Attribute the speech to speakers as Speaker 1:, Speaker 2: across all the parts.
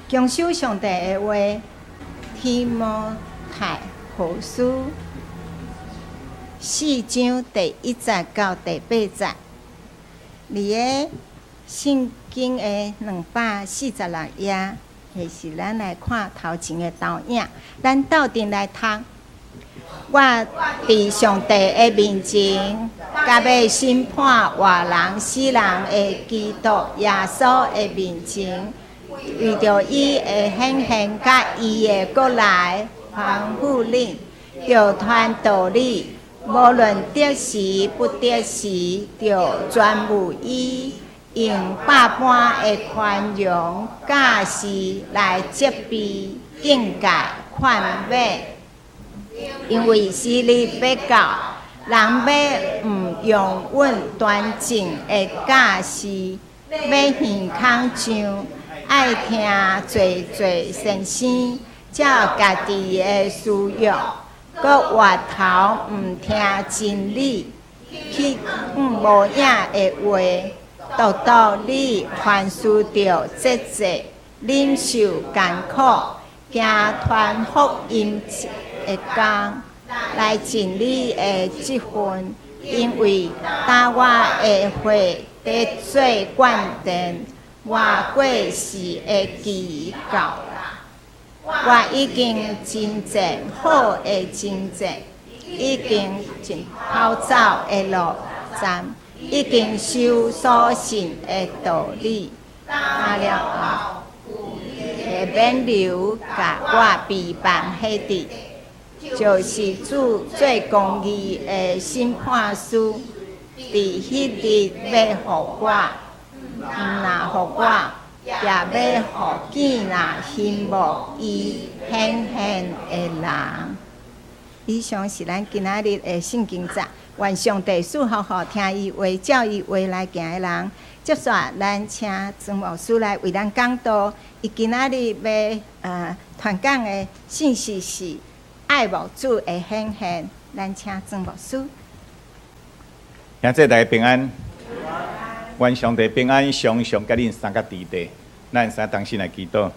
Speaker 1: 謹守上帝的話，提摩太後書四章第一節到第八節，佇个聖經的246頁，彼時咱來看頭前的投影，咱鬥陣來讀。我佇上帝的面前，佮欲審判活人死人的基督耶穌的面前，為著伊的顯現佮伊的閣來，吩咐恁，著傳道理，無論得時不得時，著專務伊用百般的寬容教示來責備、警戒、勸勉。因為時日欲到，人欲毋容忍端正的教示，欲耳孔脹，愛聽濟濟先生，照家己的私欲，閣回頭毋聽真理，去向無影的話。獨獨你凡事著節制，忍受艱苦，行傳福音的工，來盡你的職分。因為當我的話佇做決定，我過時的期到啦。我已經征戰好的征戰，已經盡跑走的路站，已經守所信的道理。當了後，會免留共我備辦彼日，就是主做公義的審判師，佇彼日欲予我，毋若予我，也欲予見若欣慕伊顯現的人。以上是咱今仔日的聖經節，願上帝賜福予聽伊話、照伊話來行的人。接續咱請曾牧師來為咱講道。伊今仔日欲傳講的信息是愛慕主的顯現。咱請曾牧師。
Speaker 2: 兄弟大家平安，願上帝平安，常常佮恁三个佇地，咱三同心來祈禱。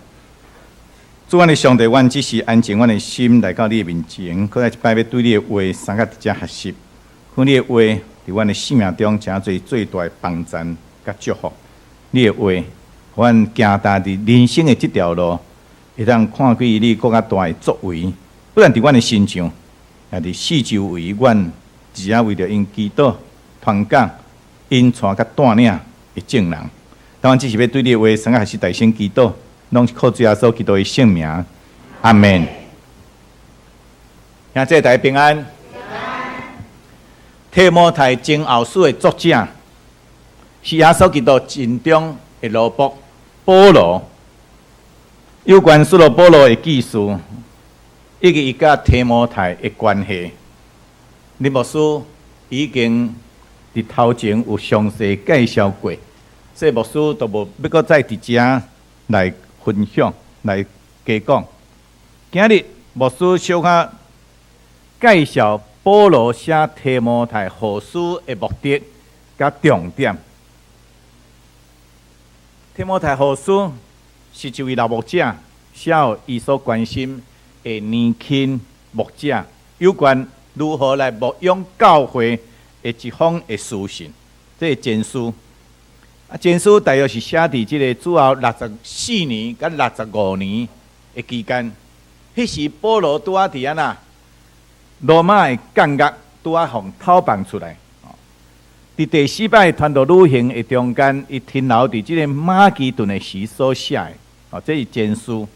Speaker 2: 主，阮的上帝，阮只是安靜阮的心來到你的面前，閣來一擺欲對你的話相佮佇遮學習。願你的話佇阮的生命中成做最大的幫贊佮祝福。你的話，予阮行踏佇人生的這條路，會當看見你閣較大的作為，不但佇阮的身上，也佇四周圍，阮只要為著𪜶祈禱、傳講、引帶佮帶領的眾人。當阮只是欲對你的話，相佮學習大聲祈禱，攏是靠主耶穌基督的聖名，阿門。兄弟大家平安。提摩太前後書的作者是耶穌基督盡忠的奴僕保羅。有關使徒保羅的記事，以及伊佮提摩太的關係，林牧師已經佇頭前有詳細介紹過，所以牧師都無欲閣再佇遮來分享，來加講。今日牧師小可介紹保羅寫提摩太後書的目的佮重點。提摩太後書是一位老牧者寫予伊所關心的年輕牧者，有關如何來牧養教會的一封的書信。這個前書，啊，前書大約是寫佇這個主後64年佮65年的期間。彼時保羅拄仔佇按怎羅馬的監獄拄仔予偷放出來。佇第四擺傳道旅行的中間，伊停留佇這個馬其頓的時所寫的。哦，這是前書。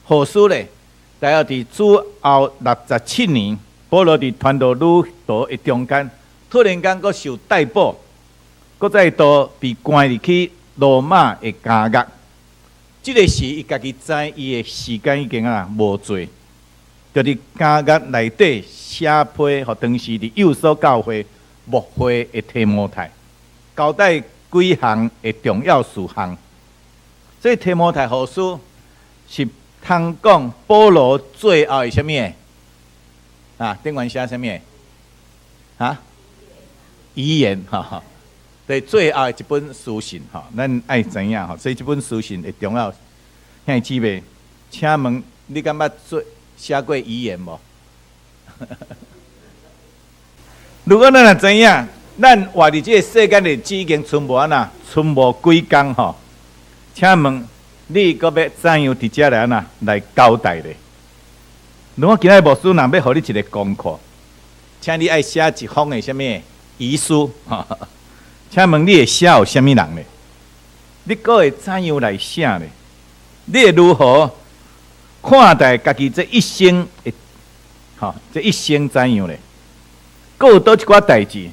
Speaker 2: 後書咧，大約佇主後67年，保羅佇傳道旅途的中間，突然間閣受逮捕，閣再度被關入去羅馬的監獄。這個時，伊家己知伊的時間已經啊無濟，就佇監獄內底寫批予當時佇以弗所教會牧會的提摩太，交代幾項的重要事項。所以提摩太後書是通講保羅最後的啥物？啊，頂懸寫啥物？啊？遺言，哈哈。對，最後的一本書信，吼，咱愛知影吼，所以這本書信的重要。兄弟姊妹，請問你敢捌做寫過遺言無？如果咱若知影，咱活佇這个世間的日子已經賰無按怎，賰無幾工吼？請問你閣欲怎樣佇遮來按怎來交代咧？如果今仔日牧師若欲予你一个功課，請你愛寫一封的啥物遺書？請問你會寫予啥物人咧？你閣會怎樣來寫咧？你會如何看待家己這一生的？吼，這一生怎樣咧？閣有佗一寡代誌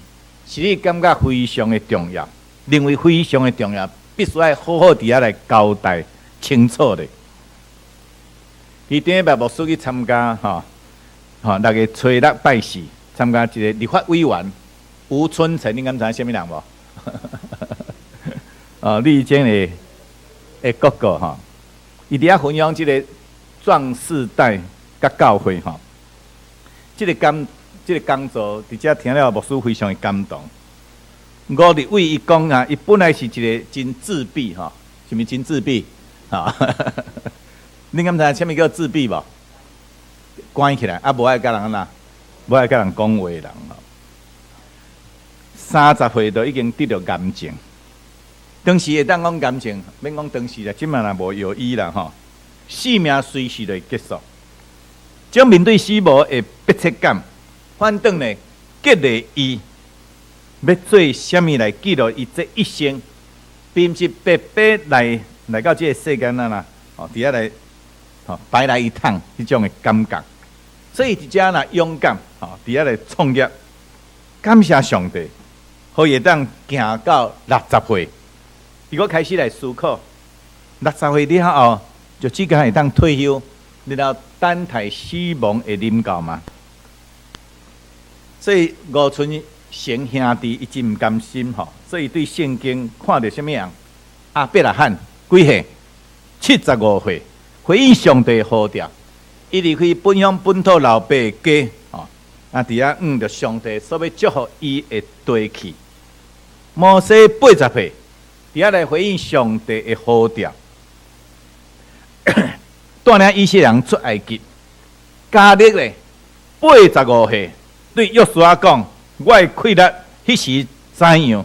Speaker 2: 是你感覺非常的重要，認為非常的重要，必須愛好好佇遐來交代清楚咧。佇頂禮拜牧師去參加吼，吼六月初六拜四參加一个立法委員吳春成，你敢知影啥物人無？哦，你以前的的哥哥吼，伊佇遐分享這个壯世代佮教會吼，這个講座佇遮聽了牧師非常的感動。吳立偉伊講啊，伊本來是一个真自閉吼，是毋是真自閉？哈，你敢知影啥物叫自閉無？關起來啊，無愛佮人按怎，無愛佮人講話的人吼。30歲就已經得著癌症，當時會當講癌症，免講當時啦，這馬若無藥醫啦吼，生命隨時就會結束。這種面對死亡的迫切感，反轉呢，激勵伊欲做啥物來記錄伊這一生，並毋是白白來來到這个世間啊啦，哦，佇遐來，吼白來一趟彼種的感覺。所以佇遮若勇敢，吼，佇遐來創業，感謝上帝，予伊會當行到六十歲，伊閣開始來思考，六十歲了後，就只敢會當退休，然後等待死亡的臨到嘛。所以吳春成兄弟伊真毋甘心吼，所以對聖經看著啥物人？亞伯拉罕幾歲？75歲，回應上帝呼召，伊離開本鄉本土老爸的家，吼，啊，佇遐向著上帝所欲祝福伊的地去。摩西80歲，佇遐來回應上帝的呼召，帶領以色列人出埃及。迦勒咧，85歲，對約書亞講：我的氣力彼時怎樣，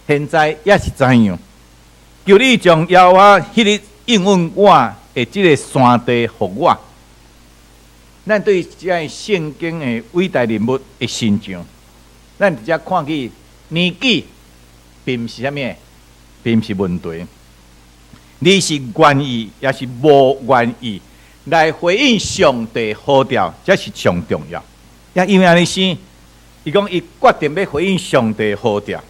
Speaker 2: 現在也是怎樣。求你將耶和華彼日應允我的這个山地予我。咱對這个聖經的偉大人物的形象，咱直接看起年紀，並毋是啥物，並毋是問題。你是願意，抑是無願意來回應上帝呼召，這是上重要。也因為按呢生，伊講伊決定欲回應上帝呼召，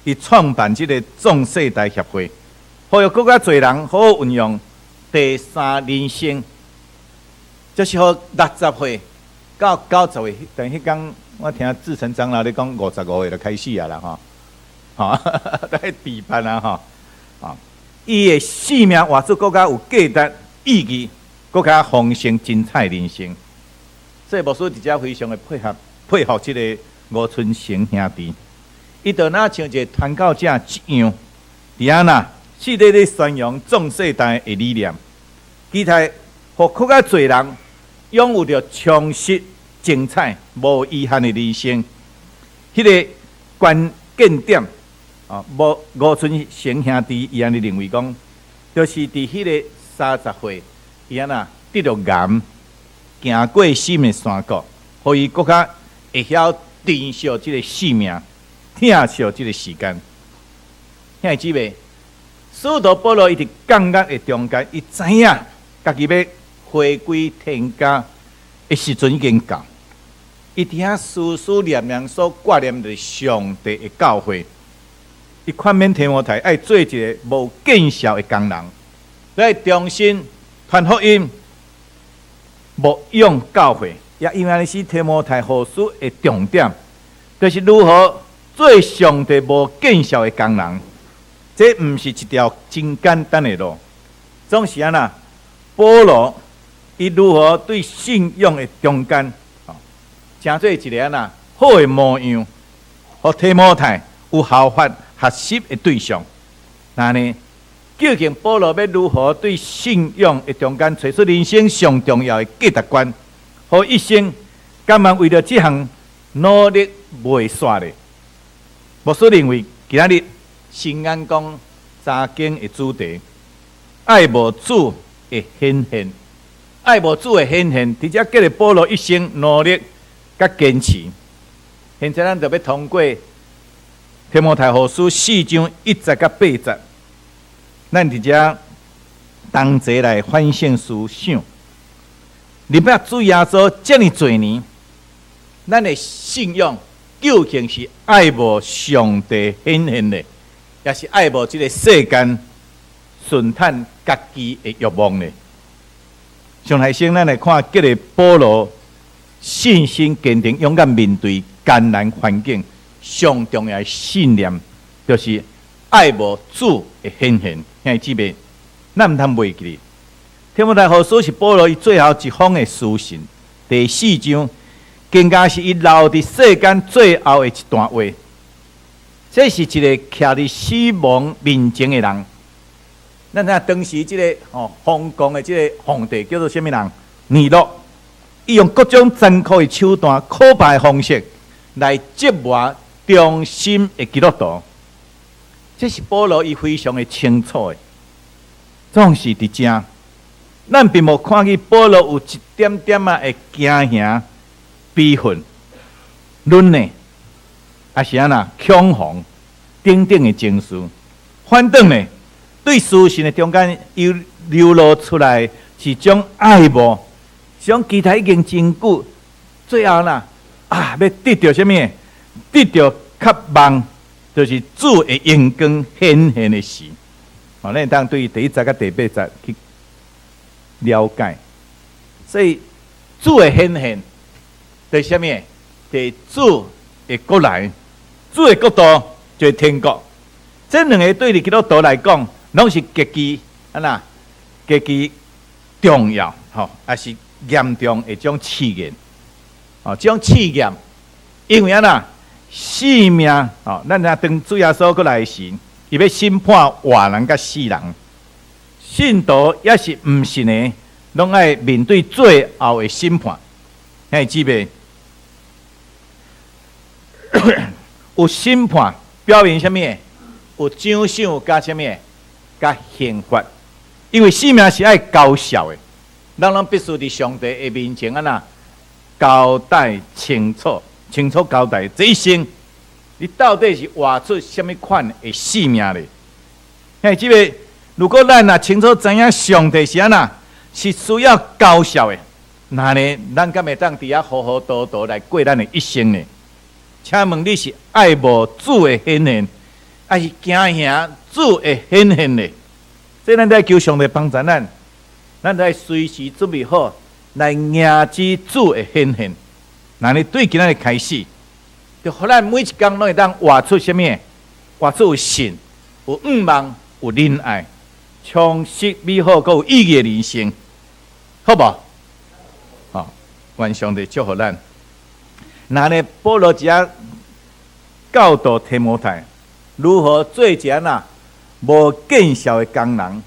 Speaker 2: 伊創辦這个壯世代協會，呼籲閣較濟人好好運用第三人生，這是予60歲到90歲。但彼工我聽志成長老咧講，55歲就開始啊啦吼，吼，在備辦啊吼，啊，伊的生命活出閣較有價值意義，閣較豐盛精彩人生。所以牧師佇遮非常的配合配合這个吳春成兄弟，伊就若像一个傳教者一樣，佇遐呐，四咧咧宣揚壯世代的理念，期待予閣較濟人擁有著充實、精彩、無遺憾的人生。彼个關鍵點，啊，吳吳春成兄弟伊按呢認為講，就是佇彼个30歲，伊按怎得著癌，行過死的山谷，予伊閣較會曉珍惜這个生命，疼惜這个時間。兄弟姊妹，使徒保羅伊佇監獄的中間，伊知影家己欲回歸天家的時陣已經到。伊佇遐思思念念所掛念著上帝的教誨，伊勸勉提摩太愛做一个無見笑的工人，來忠心傳福音、牧養教會。也因為按呢是提摩太後書的重點，就是如何做上帝無見笑的工人。這毋是一條真簡單的路，總是按怎？保羅伊如何對信仰的中間，成做一个按怎好的模樣，予提摩太有效法學習的對象。那呢，究竟保羅欲如何對信仰的中間揣出人生上重要的價值觀，予一生甘願為著這項努力袂煞咧？牧師認為，今仔日新眼光查經的主題，愛慕主的顯現，愛慕主的顯現，佇遮激勵保羅一生努力佮堅持。現在咱就欲通過提摩太後書四章一節佮八節，咱佇遮同齊來反省思想。認捌主耶穌遮爾濟年，咱的信仰究竟是愛慕上帝顯現的，抑是愛慕這个世間順趁家己的欲望呢？上來先，咱來看激勵保羅信心堅定、勇敢面對艱難環境，上重要的信念，就是愛慕主的顯現。兄弟姊妹，咱毋通袂記得，提摩太後書是保羅伊最後一封的書信，第四章更加是伊留佇世間最後的一段話。這是一个徛佇死亡面前的人。咱知影當時這个瘋狂的這个皇帝叫做啥物人？尼祿。伊用各種殘酷的手段、可怕的方式來折磨忠心的基督徒。這是保羅伊非常的清楚的。總是佇遮，咱並無看見保羅有一點點仔的驚嚇、悲憤、忍耐，抑是按怎恐慌等等的情緒。反轉呢，對書信的中間伊流露出來是種愛慕，是種期待已經真久，最後啦啊，欲得著啥物？得著渴望，就是主的榮光顯現的時。哦，咱會當對第一節佮第八節去了解。所以主的顯現，就是啥物？就是主的國來，主的國度就是天國。這兩个對佇基督徒來講，攏是極其按怎極其重要，吼，抑是嚴重的這種試驗，哦，這種試驗，因為按怎性命，哦，咱若當主耶穌閣來時，伊欲審判活人佮死人，信徒抑是毋信的，攏愛面對最後的審判。兄弟姊妹，有審判表明啥物？有獎賞佮啥物？佮刑罰。因為性命是愛交數的，咱攏必須佇上帝的面前按怎交代清楚，清楚交代這一生你到底是活出啥物款的性命咧？兄弟姊妹，如果咱若清楚知影上帝是按怎，是需要交數的，那呢，咱敢會當佇遐糊糊塗塗來過咱的一生呢？請問你是愛慕主的顯現，抑是驚嚇主的顯現呢？這咱得求上帝幫助咱，咱得隨時準備好來迎接主的顯現。那呢，對今仔日開始，就予咱每一工攏會當活出啥物？活出有信、有向望、有仁愛、充實美好、閣有意義的人生，好無？好，願上帝祝福咱。那呢，保羅佇遮教導提摩太如何做一个按怎無見效的工人，啊，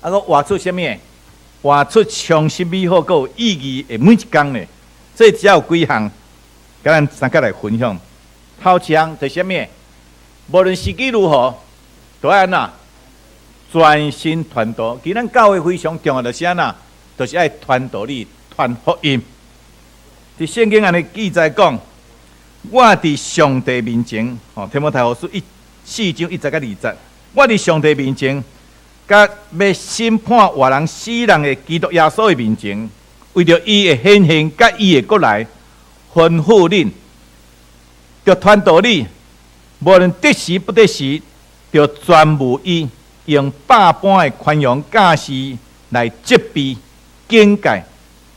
Speaker 2: 閣活出啥物？活出充實美好、閣有意義的每一工呢？這只有幾項，共咱三個來分享。頭一項就是啥物？無論時機如何，都愛按怎專心傳道。其實咱教會非常重要，就是按怎，就是愛傳道理、傳福音。佇聖經按呢記載講，我佇上帝面前，吼，提摩太後書四章一節佮二節，我佇上帝面前，佮欲審判活人死人的基督耶穌的面前，為著伊的顯現佮伊的國來，吩咐恁，著傳道理，無論得時不得時，著專務伊用百般的寬容教示來責備、警戒、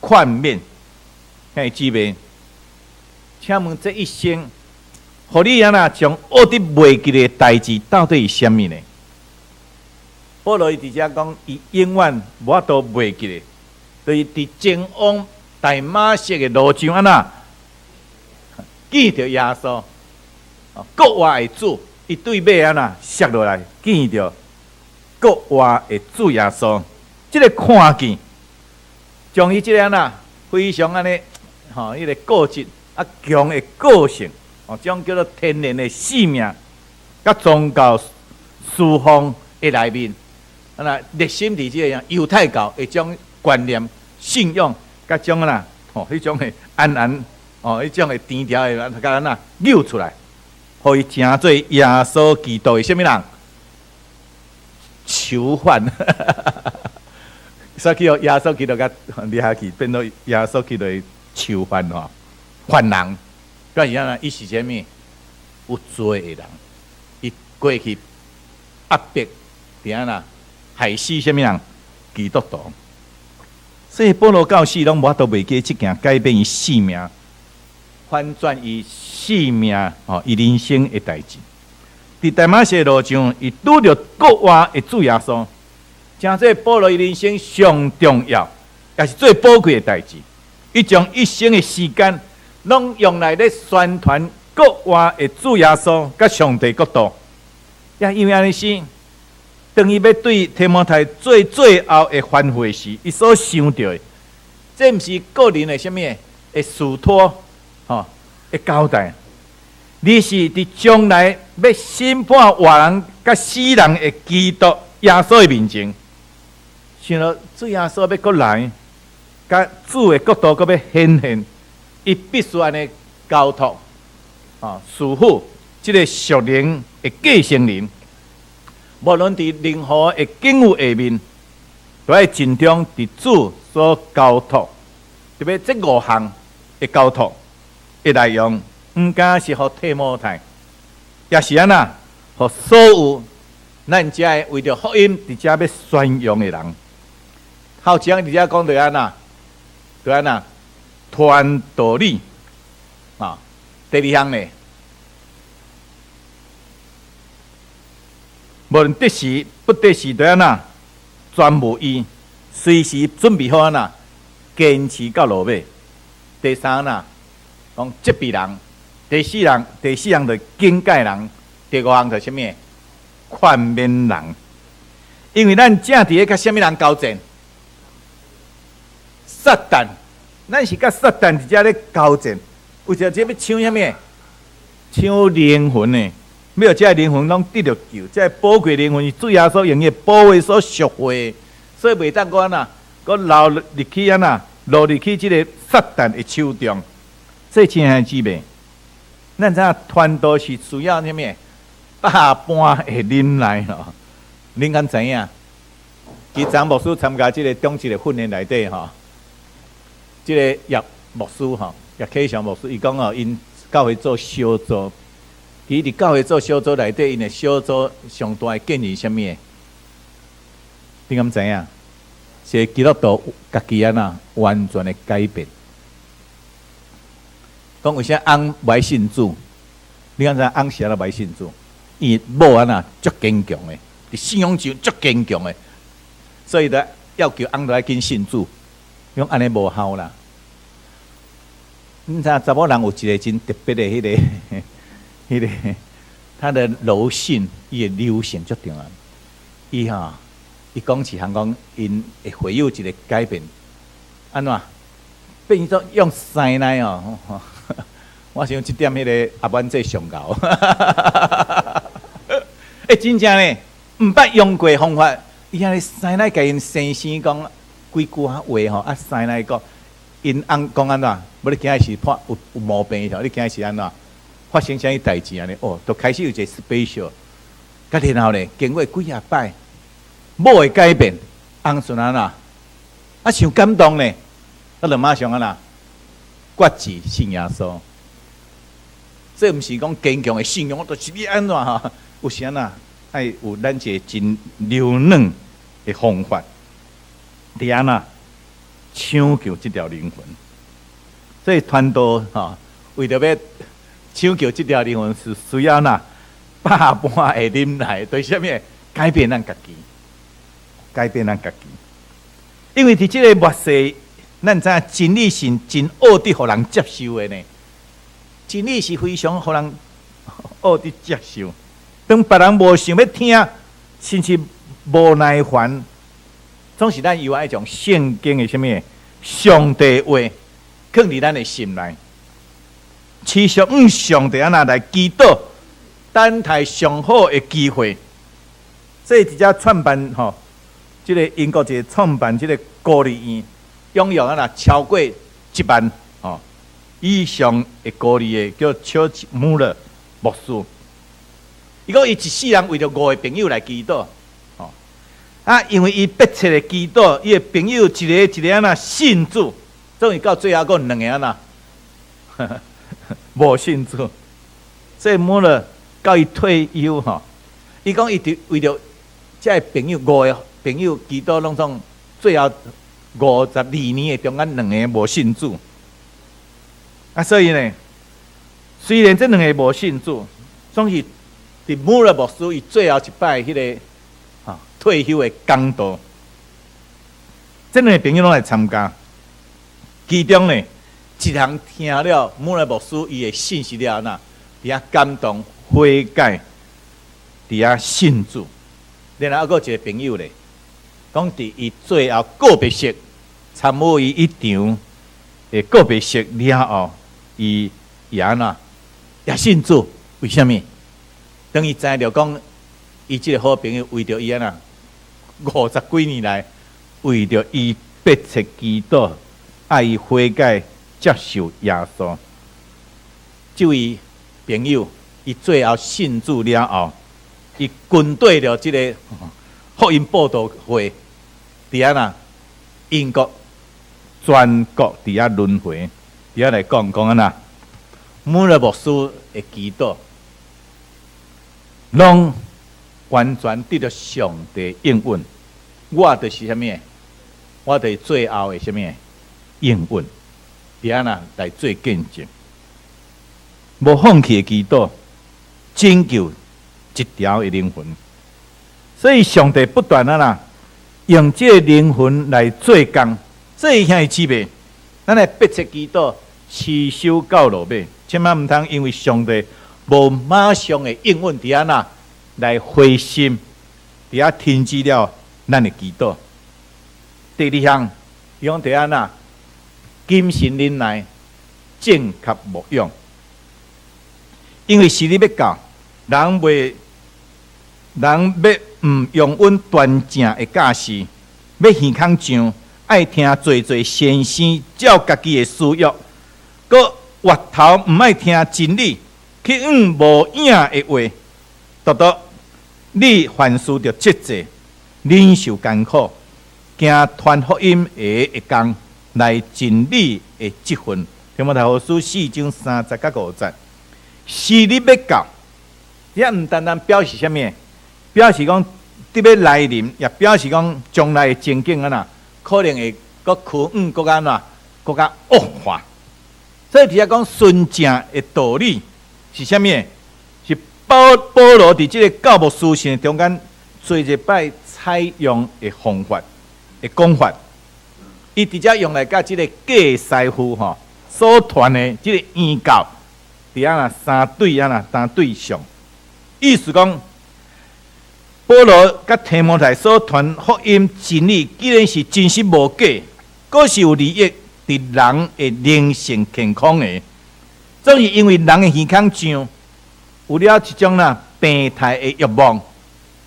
Speaker 2: 勸勉。兄弟姊妹，請問這一生，予你按怎將僫得袂記的代誌，到底是啥物呢？保羅伊佇遮講，伊永遠無法度袂記得，就是佇前往大馬色的路上按怎見著耶穌，復活的主，伊對馬按怎摔落來，見著復活的主耶穌。這个看見，將伊這个按怎非常按呢，吼，彼个固執啊強的個性，哦，這種叫做天然的性命，佮宗教事奉的內面，啊那熱心佇這个猶太教的這種觀念、信仰，佮種按怎，吼，彼種的安安，哦，彼種的甜調的，共按怎扭出來，予伊成做耶穌基督的啥物人？囚犯。所以去予耶穌基督共掠去，變做耶穌基督的囚犯吼，犯人。表示按怎？伊是啥物？有罪的人。伊過去壓迫，佇按怎害死啥物人？基督徒。所以保羅到死攏無法度袂記這件改變伊性命、翻轉伊性命吼，伊人生的代誌。佇大馬士路上，伊拄著復活的主耶穌，成做保羅伊人生上重要，也是最寶貴的代誌。伊將一生的時間，攏用來咧宣傳復活的主耶穌佮上帝國度。也因為按呢時，當伊欲對提摩太做最後的吩咐時，伊所想著的，這毋是個人的啥物的囑託，吼的交代，而是佇將來欲審判活人佮死人的基督耶穌的面前。想著主耶穌欲閣來，佮主的國度閣欲顯現，伊必須按呢交託，啊，師傅這个屬靈的繼承人，無論佇任何的境遇下面，都愛盡忠佇主所交託，特別這五項的交託的內容，毋但是予提摩太，也是按怎，予所有咱遮的為著福音佇遮欲宣揚的人。頭一項佇遮講著按怎，著按怎傳道理啊。第二項呢，無論得時不得時，著按怎全無疑，隨時準備好按怎堅持到落尾。第三按怎講責備人，第四項，第四項就警戒人，第五項就啥物？勸勉人。因為咱正佇咧佮啥物人交戰？撒旦，咱是佮撒旦佇遮咧交戰，為著這欲搶啥物？搶靈魂呢？欲予這个靈魂攏得著救，這个寶貴靈魂是主耶穌用伊的寶血所贖回的，所以袂當閣按怎，閣流入去按怎，落入去這个撒旦的手中。所以親愛的姊妹，咱知影傳道是需要啥物？百般的忍耐吼，恁敢知影？其實張牧師參加這个長執的訓練內底吼，這个葉牧師吼，葉啟祥牧師，伊講哦，𪜶教會做小組，其實佇教會做小組內底，𪜶的小組上大的建議是啥物？你敢知影？是基督徒家己按怎完全的改變。講為啥翁無愛信主？你敢知影翁是按怎無愛信主？伊某按怎足堅強的，佇信仰上足堅強的，所以咧要求翁著愛緊信主，伊講按呢無效啦。你知影查某人有一个真特別的彼个、彼个，他的柔性，伊的柔性足重要。伊吼，伊講一項講，𪜶會會有一个改變，按怎？變做用師奶哦。我想這點彼个阿婉姐上𠢕。欸，真正呢，毋捌用過方法，伊按呢師奶共𪜶先生講幾句話吼，啊師奶講，𪜶翁講按怎？無你驚是破有有毛病吼？你驚是按怎？發生啥物代誌按呢？哦，就開始有一個 special，佮然後呢，經過幾仔擺，某會改變，翁孫按怎？啊，傷感動呢，啊，就馬上按怎？決志信耶穌。這毋是講堅強的信仰，就是欲按怎吼？有時按怎愛有咱一個真柔軟的方法，佇按怎搶救這條靈魂。所以傳道吼，為著欲搶救這條靈魂，是需要哪百般的忍耐，對啥物改變咱家己，改變咱家己。因為佇這个末世，咱知影真理是真惡得予人接受的呢。真理是非常予人惡得接受。當別人無想欲聽，甚至無耐煩，總是咱猶愛將聖經的啥物上帝話，囥佇咱的心內，持續向上帝按怎來祈禱，等待上好的機會。這一隻創辦吼，這个英國一个創辦這个孤兒院，擁有按怎超過1萬吼以上的孤兒的，叫 Church Muller 牧師。伊講伊一世人為著五个朋友來祈禱，吼啊，因為伊迫切的祈禱，伊的朋友一个一个按怎信主，終於到最後閣兩个按怎無信主。這 Muller 到伊退休吼，伊講伊佇為著這个朋友五个朋友祈禱，攏總最後52年的中間兩个無信主。啊，所以呢，雖然這兩个無信主，總是佇穆勒牧師伊最後一擺彼个退休的講道，這兩个朋友攏來參加。其中呢，一人聽了穆勒牧師伊的信息了後，佇遐感動悔改，佇遐信主。然後閣有一個朋友咧，講佇伊最後告別式參與伊一場的告別式了後，伊也按怎也信主。為啥物？當伊知著講，伊這個好朋友為著伊按怎五十幾年來為著伊迫切祈禱，愛伊悔改接受耶穌。這位朋友，伊最後信主了後，伊跟綴著這个福音佈道會，佇按怎英國全國佇遐輪迴，佇遐來講講按怎，穆勒牧師的祈禱，攏完全得著上帝應允。我就是啥物？我就是最後的啥物應允，佇按怎來做見證。無放棄的祈禱，拯救一條的靈魂。所以上帝不斷啊啦，用這个靈魂來做工。所以兄弟姊妹，咱來迫切祈禱，持守到落尾，千萬毋通因為上帝無馬上的應允佇按怎來灰心，佇遐停止了咱的祈禱。第二項，伊講佇按怎謹慎忍耐，正確牧養。因為時日欲到，人袂人欲毋容忍端正的教示，欲耳孔脹，愛聽濟濟先生照家己的私欲，閣越頭毋愛聽真理，去向無影的話。獨獨你凡事著節制，忍受艱苦，行傳福音的義工來盡你的職分。提摩太後書四章三節到五節，時日欲到，這毋單單表示啥物？表示講得欲來臨，也表示講將來的情景按怎，可能會閣趨向閣按怎，閣較惡化。所以佇遐講純正的道理是啥物？是保保羅佇這个教牧書信的中間，做一擺採用的方法的講法，伊直接用來佮這个假師傅吼所傳的這个異教，佇按怎相對按怎相對上，意思講，保羅佮提摩太所傳福音真理，既然是真實無假，閣是有利益佇人的靈性健康的，總是因為人的耳孔脹，有了一種啦病態的欲望，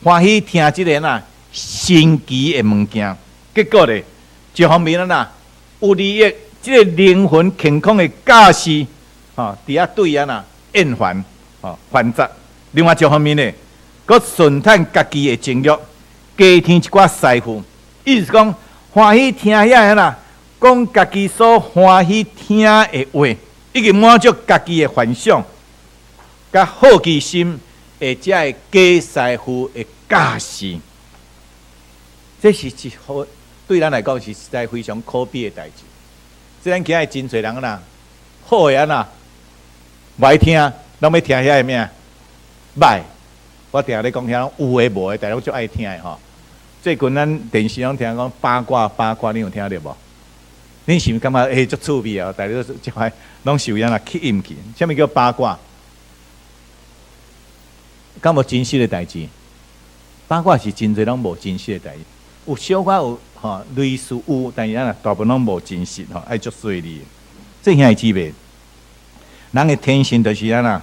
Speaker 2: 歡喜聽這个啦新奇的物件，結果咧，一方面啦，有利益這个靈魂健康的教示，吼，佇遐對按怎厭煩，吼煩雜；另外一方面咧，閣順趁家己的情欲，加添一寡師傅，意思講歡喜聽遐个啦，講家己所歡喜聽的話，以及滿足家己的幻想，佮好奇心的這个假師傅的教示，這是一好對咱來講是實在非常可悲的代誌。這咱今日真濟人啦，好的按怎，無愛聽，攏欲聽遐个咩？歹。我定咧講遐有的無的，大家攏足愛聽的吼。最近咱電視攏聽講八卦八卦，你有聽著無？你是毋是感覺欸足趣味啊？大家都這擺攏受按怎吸引去？啥物叫八卦？敢無真實的代誌？包括是真濟攏無真實的代誌，有小可有吼類似有，但是咱大部分攏無真實吼，愛足細膩。這兄弟姊妹，人的天性就是按怎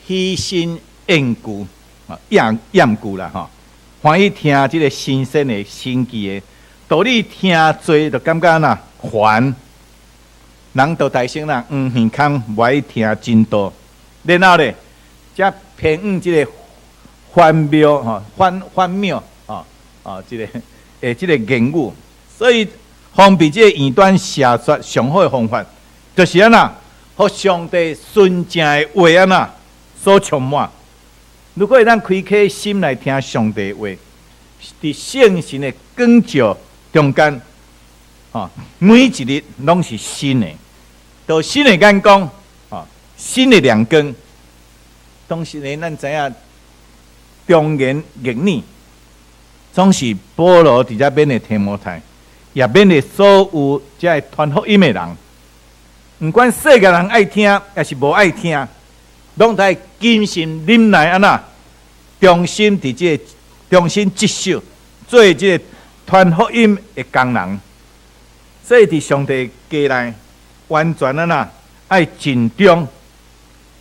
Speaker 2: 喜新厭舊啊，厭厭舊啦吼，歡喜聽這个新鮮的、新奇的，道理聽濟就感覺按怎煩。人就大聲啦，黃耳空無愛聽真道，然後咧，才偏向這个反謬吼，反反謬吼，哦，這个誒，這个言語，所以防備這个異端邪說上好的方法，就是按怎，予上帝純正的話按怎所充滿。如果會當開啟心來聽上帝話，佇聖神的光照中間，吼，每一日攏是新的。就新的眼光，啊，新的亮光。當時呢，咱知影忠言逆耳，總是保羅佇遮勉勵提摩太，也勉勵所有遮個傳福音的人。毋管世界人愛聽，抑是無愛聽，攏愛謹慎忍耐按怎，忠心佇這个忠心職守，做這个傳福音的工人。所以佇上帝家內，完全按怎愛盡忠，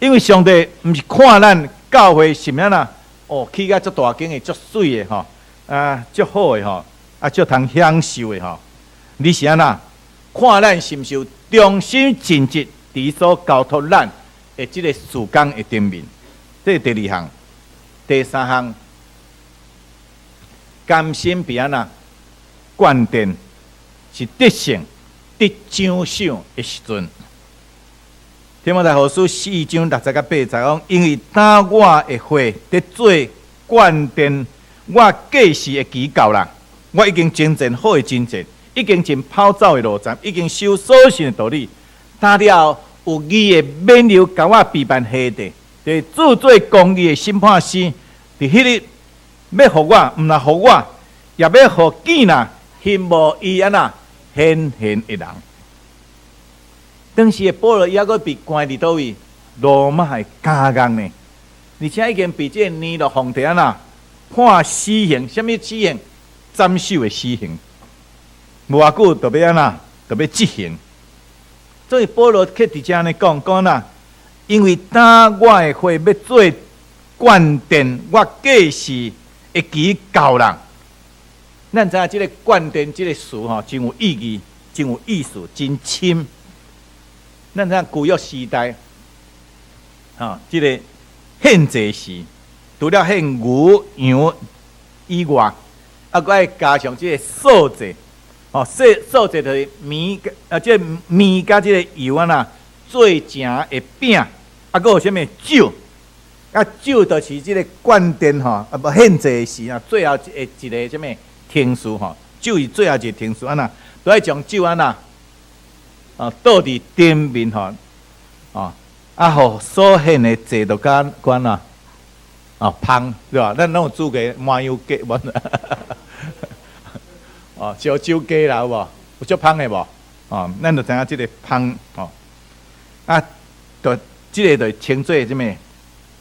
Speaker 2: 因為上帝毋是看咱教會是按怎哦，起甲足大間的、足媠的吼，啊，足好的吼，啊，足通享受的吼。你是按怎看咱是毋是有忠心盡職，佇所交託咱的這个事工的頂面？這是第二項，第三項，甘心被按怎灌電是得勝、得獎賞的時陣。提摩太後書四章六節佮八節講，因為當我的血佇做灌電，我過世的期到啦。我已經征戰好的征戰，已經盡跑走的路程，已經守所信的道理。當了後有義的冕旒共我備辦下地，就是主做公義的審判師，佇彼日欲予我，毋但予我，也欲予見若欣慕伊按怎顯現的人。當時的保羅猶閣被關佇佗位？羅馬的監獄呢？而且已經被這个尼祿皇帝按怎判死刑？啥物死刑？斬首的死刑。無偌久就欲按怎？就欲執行。所以保羅卻佇遮按呢講講啦，因為當我的血欲做灌奠，我過世的期到啦。咱知影這个灌奠這个詞吼，真有意義，真有意思，真深。咱知影舊約時代，吼，這个獻祭時，除了獻牛羊以外，啊，閣愛加上這个素祭，吼，素素祭就是麵，啊，這个麵佮這个油按怎做成的餅，啊，閣有啥物酒，啊，酒就是這个灌奠吼，啊無獻祭時啊，最後一一个啥物程序吼，酒是最後一个程序按怎，都愛將酒按怎，啊，倒佇頂面吼，啊，啊，予所獻的祭就較按怎，啊，芳對吧？咱攏有煮過麻油雞無？哦，燒酒雞啦有無？有足芳的無？哦，咱就知影這个芳吼，啊，就這个就稱做啥物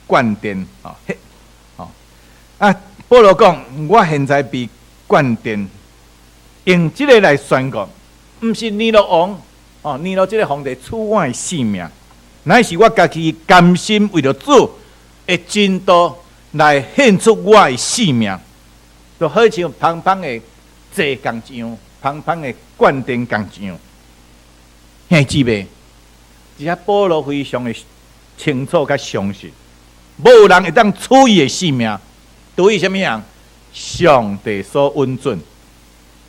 Speaker 2: 灌奠哦，彼哦，啊，保羅講，我現在被灌電，用這个來宣告，毋是尼祿王。哦，尼祿這个皇帝取我的性命，乃是我家己甘心為著主的真道來獻出我的性命，就好像芳芳的祭仝一樣，芳芳的灌奠仝一樣。兄弟姊妹，這下保羅非常的清楚佮相信，無人會當取伊的性命，對於啥物人？上帝所允准，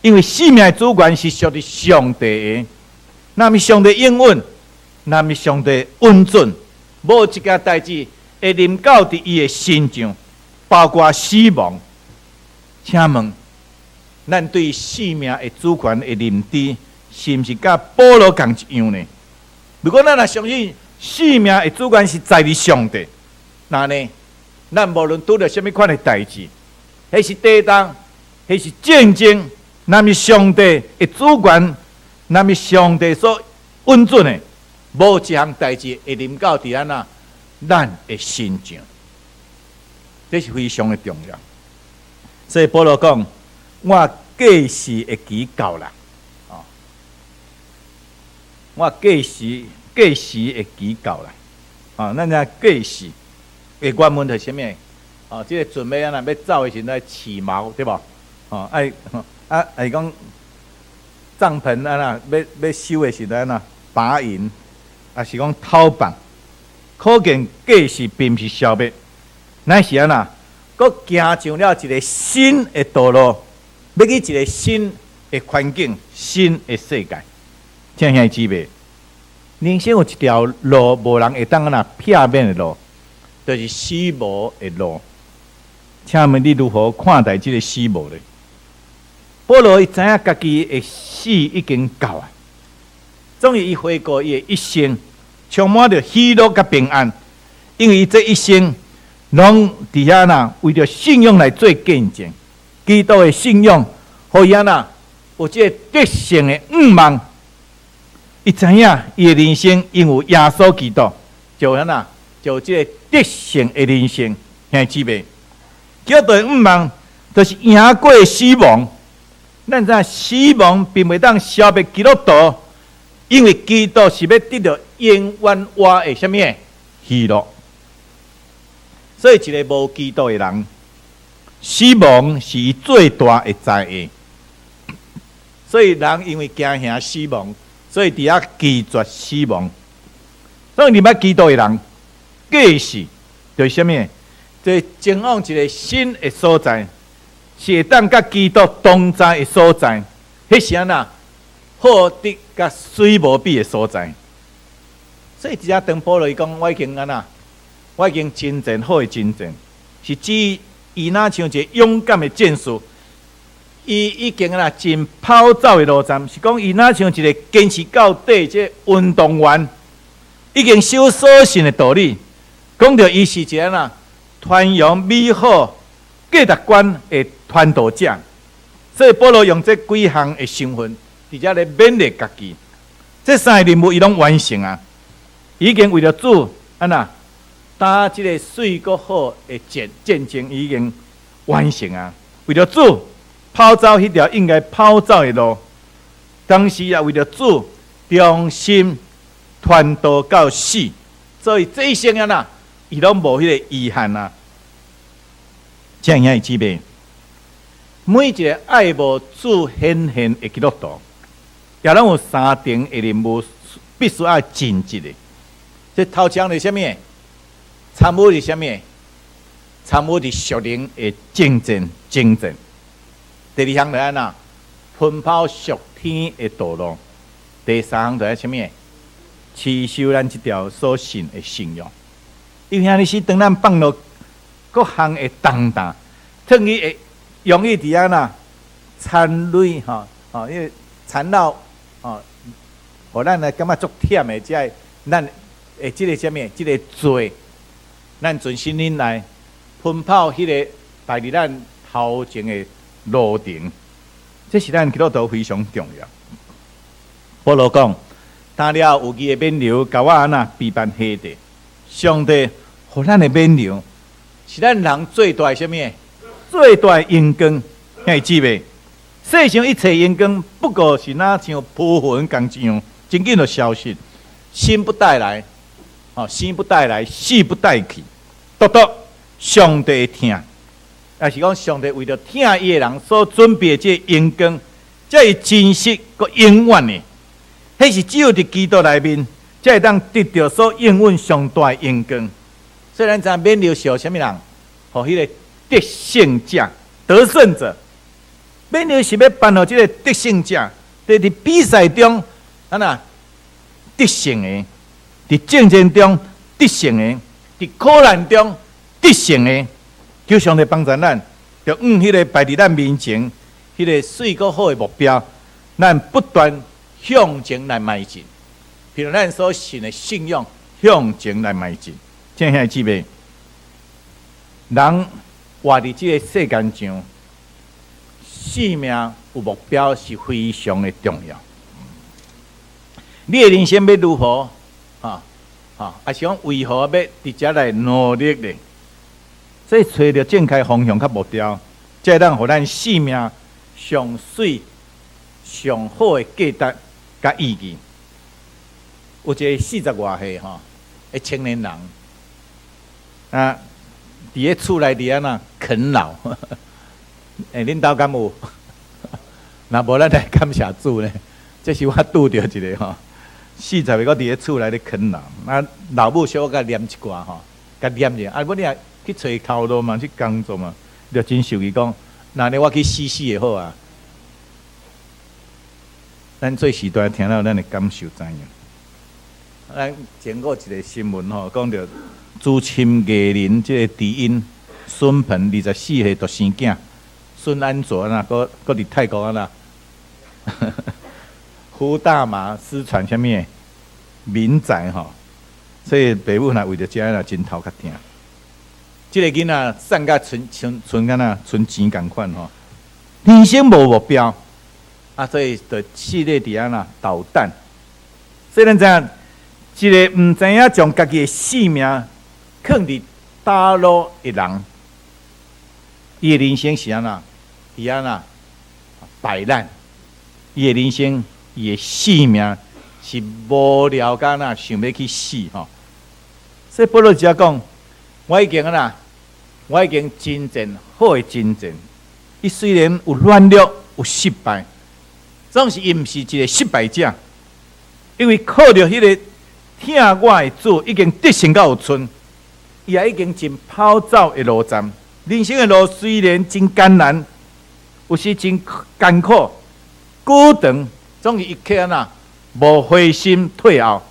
Speaker 2: 因為性命的主權是屬於上帝的。若毋是上帝應允，若毋是上帝允准，無一件代誌會臨到佇伊的身上，包括死亡。請問，咱對性命的主權的認知，是毋是佮保羅仝一樣呢？如果咱若相信性命的主權是在於上帝，那呢，咱無論拄著啥物款的代誌，彼是地動，彼是戰爭，若毋是上帝的主權，若毋是上帝所允准的，無一項代誌會臨到佇按怎咱的身上，這是非常的重要。所以保羅講，我過時的期到啦，哦，我過時的期到啦，哦，咱知過時的原文是啥物？哦，這個船欲按怎欲走的時陣愛起錨，對無？哦，愛啊，愛講帳篷按怎欲收的時陣按怎拔營，抑是講討放，可見過時並毋是消滅，乃是按怎？閣行上了一个新的道路，欲去一个新的環境、新的世界。親兄弟姊妹，人生有一條路，無人會當按怎避免的路，就是死亡的路。請問你如何看待這个死亡呢？保羅伊知影家己的死已經到啊，總之伊回顧伊的一生，充滿著喜樂佮平安，因為伊這一生攏佇遐呐，為著信仰來做見證。基督的信仰，予伊按怎有這个得勝的向望。伊知影伊的人生因有耶穌基督，就按怎就有這个得勝的人生。兄弟姊妹，基督徒的向望，就是贏過死亡。咱知影死亡並袂當消滅基督徒，因為基督是欲得著永遠活的啥物喜樂。所以，一个無基督的人，死亡是伊最大的災厄。所以，人因為驚嚇死亡，所以佇遐拒絕死亡。所以，入捌基督的人，過世就是啥物？就是前往一个新的所在，是會當佮基督同在的所在。彼是按怎好得佮水無比的所在。所以，佇遮當保羅伊講，我已經按怎？我已經征戰好的征戰，是指伊若像一个勇敢的戰士，伊已經啦盡跑走的路站，是講伊若像一个堅持到底這運動員，已經守所信的道理，講著伊是一个啦傳揚美好價值觀的傳道者，所以保羅用這幾項的身份，佇遮咧勉勵家己。這三个任務伊攏完成啊，已經為著主按怎打這个媠閣好的戰爭已經完成啊！為著主跑走彼條應該跑走的路，同時也為著主忠心傳道到死，所以這一生啊啦，伊攏無彼个遺憾啊！親愛的姊妹，每一个愛慕主顯現的基督徒，也攏有三重的任務，必須愛盡職的。這頭一項是啥物？參與佇啥物？參與佇屬靈的征戰、征戰。第二項就按怎？奔跑屬天的道路。第三項就愛啥物？持守咱這條所信的信仰。因為遐爾時，當咱放落各項的重擔，轉去會容易佇按怎纏累吼吼，因為纏繞吼，予咱來感覺足忝的，這个咱的這个啥物？這个罪。咱盡心忍耐，奔跑彼个擺佇咱頭前的路程，這是咱基督徒非常重要。保羅講，當了有義的冕旒，共我按怎備辦下地，上帝予咱的冕旒，是咱人最大的啥物？最大的榮光，兄弟姊妹，世上一切榮光，不過是若像浮雲仝樣，真緊就消失。生不帶來，哦，生不帶來，死不帶去。獨獨上帝的疼，也是講上帝為著疼伊的人所準備的這个榮光，這是真實閣永遠的。彼是只有佇基督內面，才會當得著所應允上大的榮光。所以咱知影冕旒是予啥物人？予彼个得勝者、得勝者。冕旒是欲頒予這个得勝者，佇比賽中，按怎得勝的，佇戰爭中得勝的，佇苦難中得勝的，求上帝幫助咱，就向彼个擺佇咱面前，彼个媠閣好的目標，咱不斷向前來邁進。憑著咱所信的信仰向前來邁進。親愛姊妹，人活佇這个世間上，生命有目標是非常的重要。你的人生欲如何？哈？哈，抑是講為何欲佇遮來努力呢？所以揣著正確方向佮目標，這會當予咱生命上媠、上好的價值佮意義。有一个四十外歲吼的青年人，啊，佇咧厝內佇按怎啃老？欸，恁兜敢有？若無咱來感謝主咧。這是我拄著一个吼，四十歲閣佇咧厝內咧啃老。啊，老母小可共念一寡吼，共念者。啊，無你若去揣頭路嘛，去工作嘛，就真受氣講，若按呢我去死死會好啊。咱做時代聽了，咱的感受知影。咱前過一个新聞吼，講著資深藝人這个知音孫鵬24歲獨生囝孫安佐啊，閣閣佇泰國啊啦，呼大麻私傳啥物民宅吼，所以爸母若為著這若真頭殼疼。這个囡仔散甲賰賰賰敢若賰錢仝款吼，人生無目標，啊，所以就試咧佇按怎搗蛋。所以咱知影，一个毋知影將家己的性命囥佇佗落的人，伊的人生是按怎？佇按怎擺爛？伊的人生，伊的性命是無聊甲若想欲去死吼。所以保羅才講，我已經按怎？我已經征戰好的征戰。伊雖然有軟弱，有失敗，總是伊毋是一个失敗者，因為靠著彼个疼我的主已經得勝到有賰，伊也已經盡跑走的路站。人生的路雖然真艱難，有時真艱苦，孤長，總是伊卻按怎無灰心退後，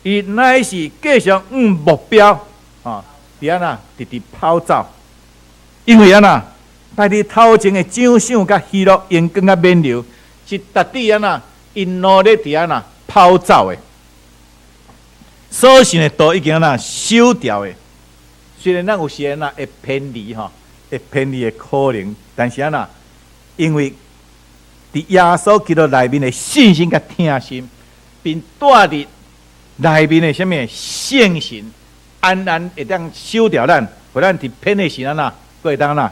Speaker 2: 伊乃是繼續向目標，啊，佇按怎直直跑走。因為按怎擺佇頭前的獎賞佮喜樂、榮光佮勉勵，是值得按怎𪜶努力佇按怎跑走的。所信的道已經按怎守牢的。雖然咱有時按怎會偏離吼，會偏離的可能，但是按怎因為佇耶穌基督內面的信心佮疼心，並帶佇內面的啥物聖神，安然會當守牢咱，予咱佇偏的時陣啊，閣會當哪，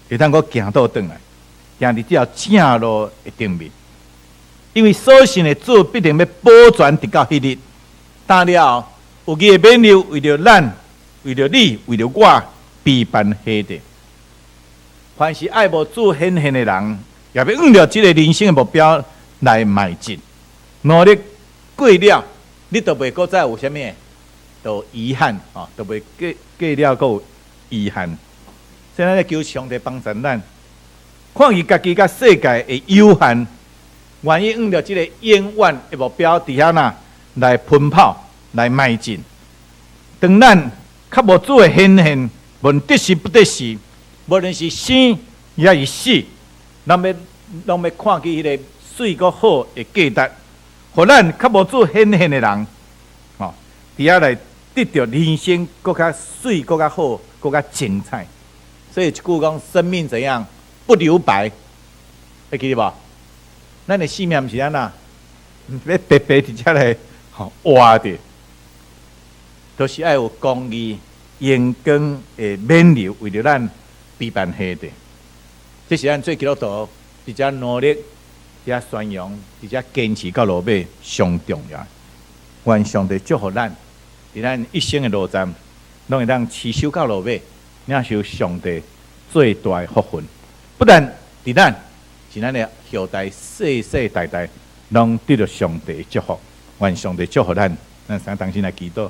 Speaker 2: 會當閣行倒轉來，行佇這條正路的頂面。因為所信的主必定欲保全直到彼日。當了後，有義的勉勵為著咱，為著你，為著我，備辦下的。凡是愛慕主顯現的人，也欲向著這个人生的目標來邁進。努力過了，你就袂閣再有啥物，就遺憾吼，就袂過過了閣有遺憾。所以咱咧求上帝幫助咱，看見家己佮世界的有限，願意向著這个永遠的目標佇遐哪來奔跑，來邁進。當咱較無主的顯現，無論得時不得時，無論是生抑是死，咱欲攏欲看見彼个媠閣好的價值，予咱較無主顯現的人，吼，佇遐來得著人生閣較媠、閣較好、閣較精彩。所以一句講，生命怎樣不留白，會記得無？咱的生命毋是按怎，欲白白佇遮來吼活著，都是愛有公義、榮光的勉勵，為著咱備辦下的。這是咱做基督徒佇遮努力、佇遮宣揚、佇遮堅持到落尾上重要。願上帝祝福咱，佇咱一生的路站，攏會當持守到落尾，領受上帝最大的福分。不但佇咱，是咱的後代世世代代，攏得著上帝的祝福。願上帝祝福咱，咱三同心來祈禱。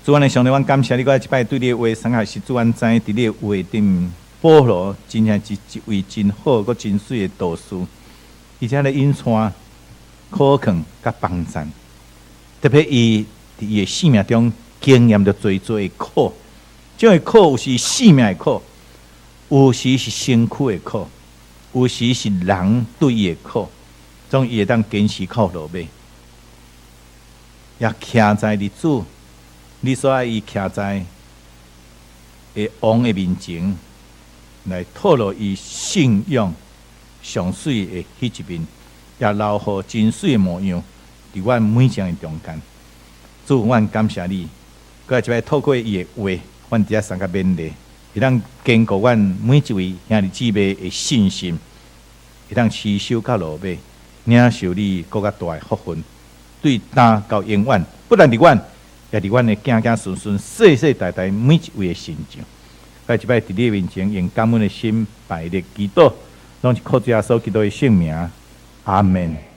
Speaker 2: 主，阮的上帝，阮感謝你，閣再一擺對你的話，三下是主，阮知佇你的話頂，保羅真正是一位真好、閣真媠的導師，伊遮咧引帶、苦勸佮幫贊，特別伊佇伊的生命中經驗著濟濟的苦，這種的苦有時性命的苦，有時是身軀的苦，有時是人對伊的苦，總伊會當堅持到落尾，也徛在佇主你所愛伊徛在的王的面前，來透露伊信仰上媠的彼一面，也留予真媠的模樣佇阮每一个人中間。主，阮感謝你，閣一擺透過伊的話，阮佇遮相佮勉勵，彼會當堅固阮每一位兄弟姊妹的信心，會當持守到落尾，領受你閣較大的福分，對今到永遠，不但佇阮，也佇阮的囝囝孫孫世世代代每一位的身上。閣一擺佇你面前用感恩的心拜禮祈禱，攏是靠主耶穌基督的聖名，阿門。